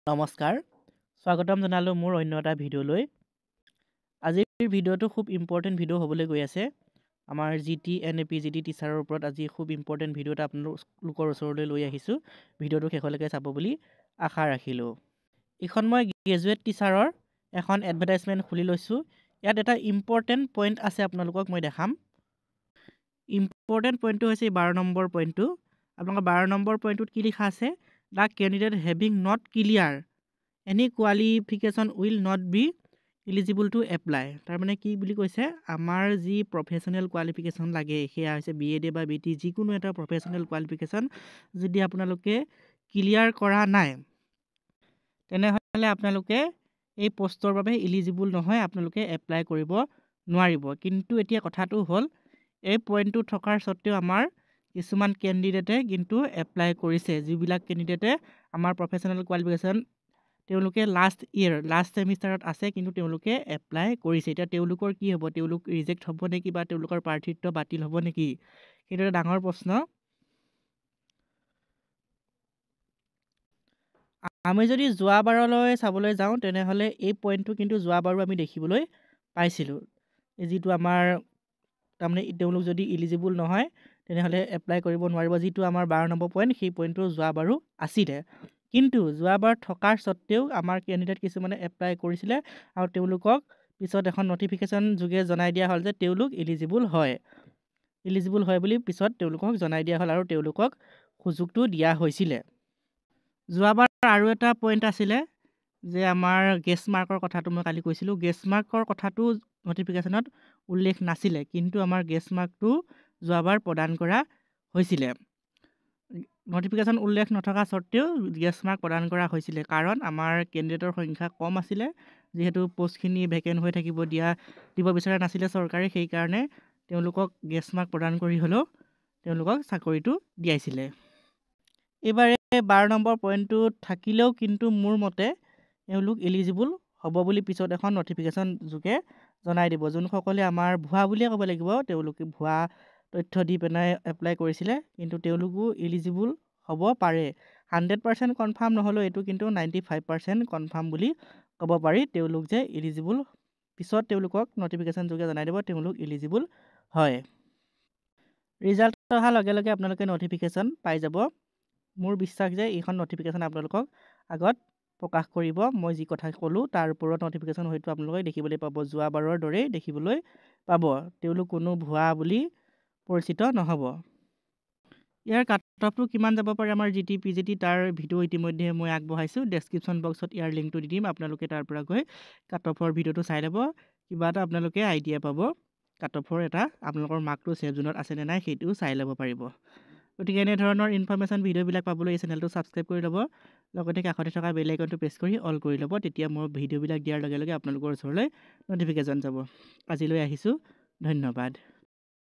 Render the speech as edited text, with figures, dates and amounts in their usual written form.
নমস্কাৰ, স্বাগতম জনালোঁ মোৰ অন্য এটা ভিডিঅ'লৈ। আজিৰ ভিডিঅ'টো খুব ইম্পৰ্টেণ্ট ভিডিঅ' হ'বলৈ গৈ আছে। আমাৰ G T N A P G T টিচাৰৰ ওপৰত আজি খুব ইম্পৰ্টেণ্ট ভিডিঅ' এটা আপোনালোকৰ ওচৰলৈ লৈ আহিছোঁ। ভিডিঅ'টো শেষলৈকে চাব বুলি আশা ৰাখিলোঁ। এইখন মই গ্ৰেজুৱেট টিচাৰৰ এখন এডভাৰটাইজমেণ্ট খুলি লৈছোঁ। ইয়াত এটা ইম্পৰ্টেণ্ট পইণ্ট আছে, আপোনালোকক মই দেখাম। ইম্পৰ্টেণ্ট পইণ্টটো হৈছে 12 নম্বৰ পইণ্টটো। আপোনালোকৰ 12 নম্বৰ পইণ্টটোত কি লিখা আছে? The candidate having not clear any qualification will not be eligible to apply. তাৰমানে কি বুলি কৈছে? আমাৰ যি প্ৰফেচনেল কোৱালিফিকেশ্যন লাগে, সেয়া হৈছে বি এড বা বি টি, যিকোনো এটা প্ৰফেচনেল কোৱালিফিকেশ্যন যদি আপোনালোকে ক্লিয়াৰ কৰা নাই, তেনেহ'লে আপোনালোকে এই পষ্টৰ বাবে ইলিজিবল নহয়, আপোনালোকে এপ্লাই কৰিব নোৱাৰিব। কিন্তু এতিয়া কথাটো হ'ল, এই পইণ্টটো থকাৰ স্বত্তেও আমাৰ কিছুমান কেণ্ডিডেটে কিন্তু এপ্লাই কৰিছে। যিবিলাক কেণ্ডিডেটে আমাৰ প্ৰফেচনেল কোৱালিফিকেশ্যন তেওঁলোকে লাষ্ট ইয়েৰ, লাষ্ট ছেমিষ্টাৰত আছে, কিন্তু তেওঁলোকে এপ্লাই কৰিছে। এতিয়া তেওঁলোকৰ কি হ'ব? তেওঁলোক ৰিজেক্ট হ'ব নেকি বা তেওঁলোকৰ প্ৰাৰ্থিত্ব বাতিল হ'ব নেকি? সেইটো এটা ডাঙৰ প্ৰশ্ন। আমি যদি যোৱাবাৰলৈ চাবলৈ যাওঁ, তেনেহ'লে এই পইণ্টটো কিন্তু যোৱাবাৰো আমি দেখিবলৈ পাইছিলোঁ। যিটো আমাৰ তাৰমানে তেওঁলোক যদি ইলিজিবল নহয়, তেনেহ'লে এপ্লাই কৰিব নোৱাৰিব, যিটো আমাৰ 12 নম্বৰ পইণ্ট, সেই পইণ্টটো যোৱাবাৰো আছিলে। কিন্তু যোৱাবাৰ থকাৰ স্বত্তেও আমাৰ কেণ্ডিডেট কিছুমানে এপ্লাই কৰিছিলে আৰু তেওঁলোকক পিছত এখন নটিফিকেশ্যন যোগে জনাই দিয়া হ'ল যে তেওঁলোক ইলিজিবল হয়, ইলিজিবল হয় বুলি পিছত তেওঁলোকক জনাই দিয়া হ'ল আৰু তেওঁলোকক সুযোগটো দিয়া হৈছিলে। যোৱাবাৰ আৰু এটা পইণ্ট আছিলে যে আমাৰ গেছ মাৰ্কৰ কথাটো মই কালি কৈছিলোঁ। গেছ মাৰ্কৰ কথাটো নটিফিকেশ্যনত উল্লেখ নাছিলে, কিন্তু আমাৰ গেছ মাৰ্কটো যোৱাবাৰ প্ৰদান কৰা হৈছিলে। নটিফিকেশ্যন উল্লেখ নথকা স্বত্তেও গেছ মাৰ্ক প্ৰদান কৰা হৈছিলে, কাৰণ আমাৰ কেণ্ডিডেটৰ সংখ্যা কম আছিলে। যিহেতু পষ্টখিনি ভেকেণ্ট হৈ থাকিব দিব বিচৰা নাছিলে চৰকাৰে, সেইকাৰণে তেওঁলোকক গেছ মাৰ্ক প্ৰদান কৰি হ'লেও তেওঁলোকক চাকৰিটো দিয়াইছিলে। এইবাৰে 12 নম্বৰ পইণ্টটো থাকিলেও কিন্তু মোৰ মতে এওঁলোক এলিজিবল হ'ব বুলি পিছত এখন নটিফিকেশ্যন যোগে জনাই দিব। যোনসকলে আমাৰ ভুৱা বুলিয়ে ক'ব লাগিব, তেওঁলোকে ভুৱা তথ্য দি পেলাই এপ্লাই কৰিছিলে, কিন্তু তেওঁলোকো এলিজিবল হ'ব পাৰে। 100% কনফাৰ্ম নহ'লেও এইটো কিন্তু 95% কনফাৰ্ম বুলি ক'ব পাৰি, তেওঁলোক যে এলিজিবল। পিছত তেওঁলোকক নটিফিকেশ্যন যোগে জনাই দিব তেওঁলোক এলিজিবল হয়। ৰিজাল্ট অহাৰ লগে লগে আপোনালোকে নটিফিকেশ্যন পাই যাব। মোৰ বিশ্বাস যে এইখন নটিফিকেশ্যন আপোনালোকক আগত প্ৰকাশ কৰিব। মই যি কথা ক'লোঁ, তাৰ ওপৰত নটিফিকেশ্যন হয়তো আপোনালোকে দেখিবলৈ পাব, যোৱাবাৰৰ দৰেই দেখিবলৈ পাব। তেওঁলোক কোনো ভুৱা বুলি পৰিচিত নহ'ব। ইয়াৰ কাট অফটো কিমান যাব পাৰে আমাৰ G T, P G T, তাৰ ভিডিঅ' ইতিমধ্যে মই আগবঢ়াইছোঁ। ডেছক্ৰিপশ্যন বক্সত ইয়াৰ লিংকটো দি দিম, আপোনালোকে তাৰ পৰা গৈ কাট অফৰ ভিডিঅ'টো চাই ল'ব। কিবা এটা আপোনালোকে আইডিয়া পাব, কাট অফৰ এটা আপোনালোকৰ মাৰ্কটো ছেফ জোনত আছেনে নাই সেইটোও চাই ল'ব পাৰিব। গতিকে এনেধৰণৰ ইনফৰ্মেশ্যন ভিডিঅ'বিলাক পাবলৈ এই চেনেলটো ছাবস্ক্ৰাইব কৰি ল'ব, লগতে কাষতে থকা বেল আইকনটো প্ৰেছ কৰি অল কৰি ল'ব। তেতিয়া মোৰ ভিডিঅ'বিলাক দিয়াৰ লগে লগে আপোনালোকৰ ওচৰলৈ নটিফিকেশ্যন যাব। আজিলৈ আহিছোঁ, ধন্যবাদ।